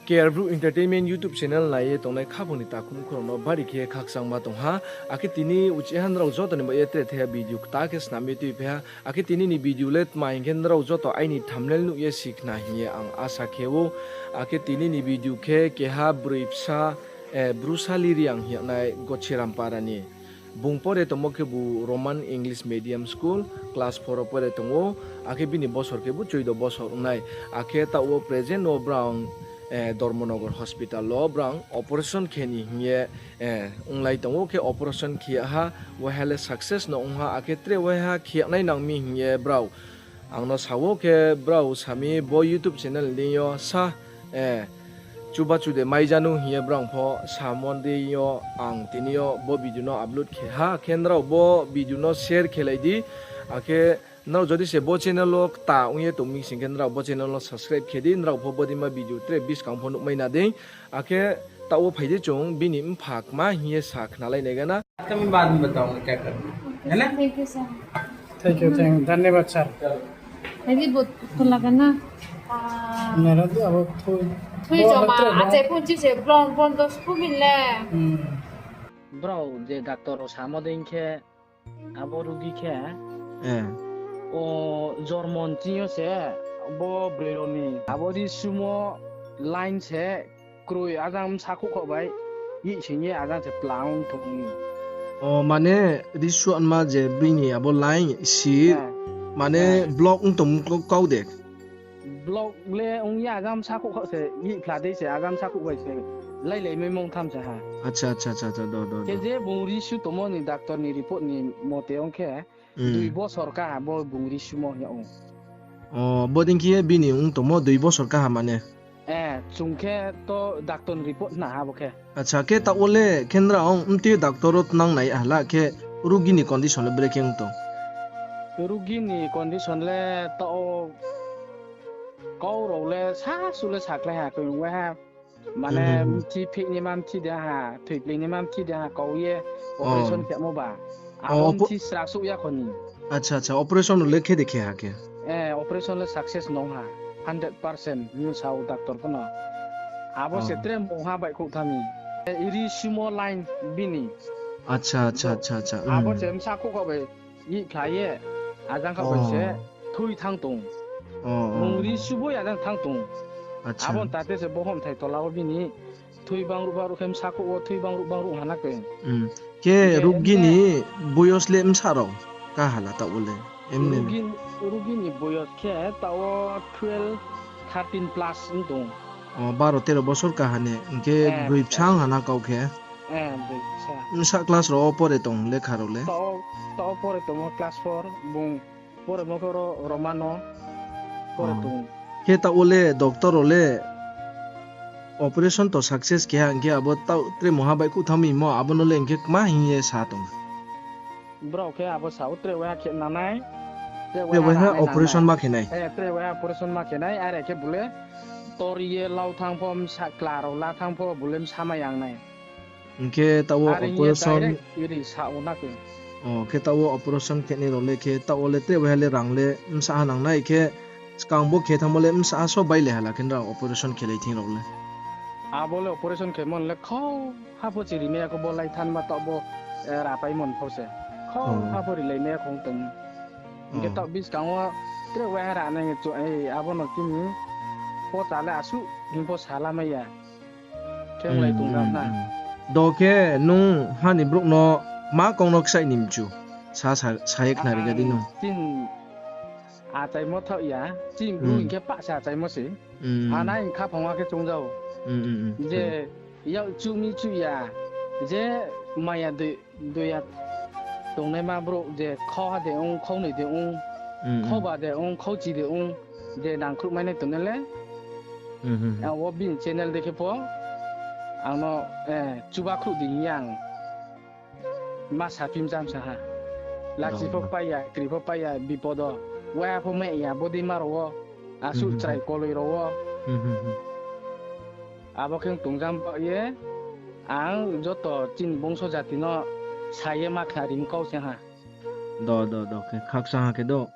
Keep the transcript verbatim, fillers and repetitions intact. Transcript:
K R Bru Entertainment YouTube channel nai ye tongnai khaphang ni takhu mkhu rao no bari khe khakchangma tong ha. Akhe tini uchih ha nrao joto ni bai ye tre thaiha video kta khe snam ye tuiphai ha. Akhe tini ni video le tma hing khe nrao joto aini thumbnail nuh ye sikhna hing ye ang asa khe ou. Akhe tini ni video khe keha broi bsa, eh, Bru Sali Reang hing yagnai Gochiram para ni. Bung pore tongmo khebu Roman English Medium School, class four wo pore tong ou, akhe bini bosor khebu choido bosor ong nai. Akhe taoh wo present wo brao, eh, Dharmanagar hospital wo brao operation khe ni hing ye, eh, onglai tong ou, khe operation khe ya ha, waiha le success no ong ha, akhe tre waiha khe yagnai nang mi hing ye brao ang no sa ou, khe brao sa mi bo YouTube channel ni deing yo sa, eh, chubachu de mai ja nu hing ye brao pho samo deing yo ang tini yo bo video no upload khe ha, khe nrao bo video no share khelai di, akhe nrao jodi se bo channel wo kta ong ye tong mi sing khe nrao bo channel no subscribe khe di, nrao pho bodeima video tre buskang pho nuhmai na dei, akhe taoh wo phai di chung bini mpha kma hing ye sa khnalai nai gana. Thank you, sir. Thank you, thank you. Dhanyabad, sir. Nara di abo thui. Thui joma, achai phunchi se blong, blong dos kumin le. Brao je doctor rao samo dei khe, abo rugi khe, o, jormon ching yo se, bo broi rao ni, abo ri sumo line se, kroi ajang bsa khouh khaoh bai, yih sing ye ajang se plang tong ou. O, mane, ri suanma je bini abo line, sir, mane, block ong tong kau de. Block le ong ye ajang bsa khouh khaoh se, yih phla dei se, ajang bsa khouh bai se, lailai maimo tham se ha. Khe je bung ri su tongmo ni doctor ni report ni mote ong khe, dui bosor kaha bo bung ri sumo hing yag ou. O, bodei khe ye bini ong tongmo dui bosor kaha mane. Chung khe to doctor ni report khna ha bo khe. Acha, khe taoh wo le khe nrao mtui doctor wo tnang nai hala khe rugi ni condition le brekhe ong tong? Rugi ni condition le taoh wo kau rao le sasu le sakhlai ha, koi ong waiha. Mane mthi phih ni ma mthi de ha, thoipleing ni ma mthi de ha, kau ye operation khemo ba. Abo mthi srasuh ya kho ni. Acha, acha, operation le khe de khe ha khe? Eh, operation le success nong ha, hundred percent hing sa ou doctor pho no. Abo se tre mungha baihkhouh tha mi. Ri sumo line bini. Acha, acha, acha, acha. Abo se bsa khouh khaoh bai yih phla ye, ajang khaoh bai se thui thanng tong. Bung ri subo ye ajang thanng tong. Abo ni tate se bo homthai tola wo bini thui bangruh bangruh khe bsa khouh wo thui bangruh bangruh ha na khe. Khe rugi ni boyos le bsa rao kaha la taoh wo le? Rugi ni boyos khe taoh wo twelve, thirteen plus ong tong. O, baro tero bosor kaha ni, hing khe broi bsa ong ha na kau khe. Bsa class rao wo pore tong lekha rao le? Taoh wo pore tongmo class four, bung poremo khe ro-, Roman no pore tong. Khe taoh wo le doctor rao le operation to success khe ha, hing khe abo taoh tre mungha baihkhouh thanng mi mo, abo no le hing khe kma hing ye sa tong? Brao khe abo sa ou tre waiha khe nangnai, tre waiha operation ma khe nai. Tre waiha operation ma khe nai, are khe bo le tor ye lau thanng pho, bsa kla rao la thanng pho, bo le bsa mai yang nai. Hing khe taoh wo operation, ri sa ou na khe. O, khe taoh wo operation khenai rao le khe taoh wo le tre waiha le rang le bsa ha nangnai khe, skang bo khe thanngmo le bsa ha so bailai hala khe nrao operation khelai thing rao le? Abo le operation khemo le khauha pho chiri mai ya kho, bo lai thanng ma taoh bo, eh, rapaimo ni pho se. Khauha pho rilai mai ya kho tong. Hing khe taoh buskang wo tre waiha ra nai chu, eh, abo no chini pocha le asuh hing pho salamai ya. Khe onglai tong ra na. Do khe nung ha ni brouh no ma kau no kchaih ni mchu? Sa, sa, sa ye khnari ga di nung. Chini achaimo thaoh ya, chini bru hing khe pah se achaimo se. Ana hing khaphang wo khe choung jao. Je yak chu mi chu ya, je maya doi, doi ya tongnaima brouh je khauha de ong, khaunoi de ong, khauba de ong, khauchi de ong, je nangkhruh mai nai tongnai le. Abo bini channel dei khe pho ang no, eh, chuba khruh di hing ye ang ma saphi mcham sa ha. Lachi pho pai ya, kri pho pai ya, bipod wo. Waiha pho mai ya, bodei ma rao wo. Asuh chrai koloi rao wo. Abo khe tongjam ba ye, ang joto chini bongso jati no sa ye ma khnari kau se ha. Do, do, do, khe khakchang ha khe do.